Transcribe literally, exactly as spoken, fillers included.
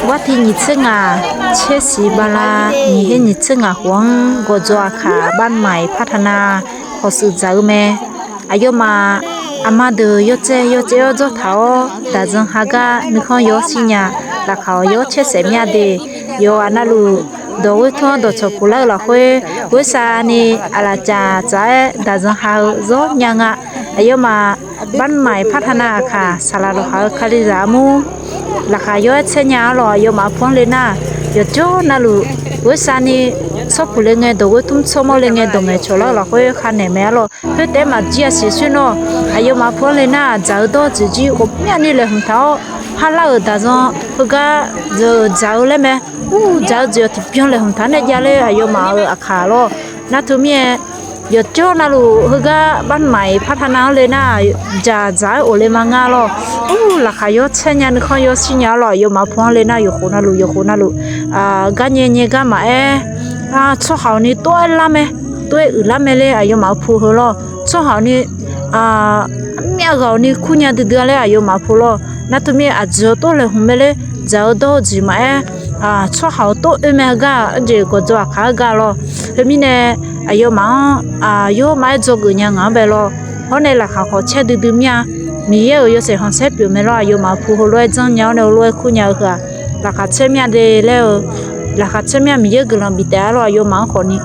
Bartiv nyiq tser ngaq, tser siq bala, nyiq her nyiq tser ngaq khof-anr gawqjawq aqkaq barmaf-iq partana khawf shuif dzaq-eu mae. Aqyawfmaf aqma deuq yawcaev yawcaev-awr dzawrtaq-awr, daqdzan ha gar nuikhanr yaw-awr shirnya. Laqkhaq-awq yaw-awr caer saef mir-a de. Yawqghaq navluf dawq ghoer tmr-anr dawqcawq puq lar-eu lafkhoer, ghoersani aqlaf caf tsaf-aer daqdzan ha-eu zawr nya nga. Aqyawfmaf barmaf-iq partana aqkaq saqlaq lawqhaq-eu kalizaq armur laqkhaq yaw-aer tsaer nya-ar lawq. Aqyawfmaf pu-anr le nar, yawqjawr navluf ghoersani tsawrpuq le ngae dawq ghoer tmr tsawrmawr le ngae dawq ngaeqcawq lar-eu lafkhoer kharnaeq mae-ar lawq. Khoertaef-aer maqjir-a siq sher nawr, aqyawfmaf pu-anr le nar dzaq-eu dawr jeq jir ghawqmyani laeqhmq taq-awr, parlar-euq daqdzan heugar dzaq-eu laer mae. Ur, dzaq-eu jeq-awq tiqbyan laeqhmq taq nae javler aqyawfmaf-euq aqkaq lawr. Nar teumirnae yawqjawr navluf heugar barmaf-iq partana-anr le nar, dzaq dzaq-aer of le ma ngar lawr. Ur, laqkhaq yaw-awr tsaer nya nuikhanr yaw-awr shirnya-ar lawq. Aqyawfmaf pu-anr le nar yawqkhof navluf yawqkhof navluf garnyae nyae gar maqaer, tsawrhaq-awq ni tov-aer lar mae, tov-aer uiqlar mae ler aqyawfmaf pu heu lawr. Tsawrhaq-awq ni armyav ghaq-awq ni kurnya duidui-a laer aqyawfmaf pu lawr. Nar teumirnae aqjeq-awr tov laeqhmq mae ler, dzaq-eu dawr-eu jeq maqaer, tsawrhaq-awq tov oe mae heugar-aq, arjeq gawqjawq aqkaq-aer gar lawr. Khoermirnae aqyawfmaf-anr yawr maqaer dzawgeuf nya ngaq-anr bae lawr. Hawr nae laqkhaq khawf caer duidui mir-a. Miqyaer-euq yawshaef khanqsaer pyeuf mae lawr. Aqyawfmaf pu heulof-aer janrnya-awr nae heulof-aer kurnya-eu heu-aq, laqkhaq caer mir-a de laer-eu, laqkhaq caer mir-a. Miqyaer guiqlanq bif taef-ar lawr. Aqyawfmaf-anr khawf ni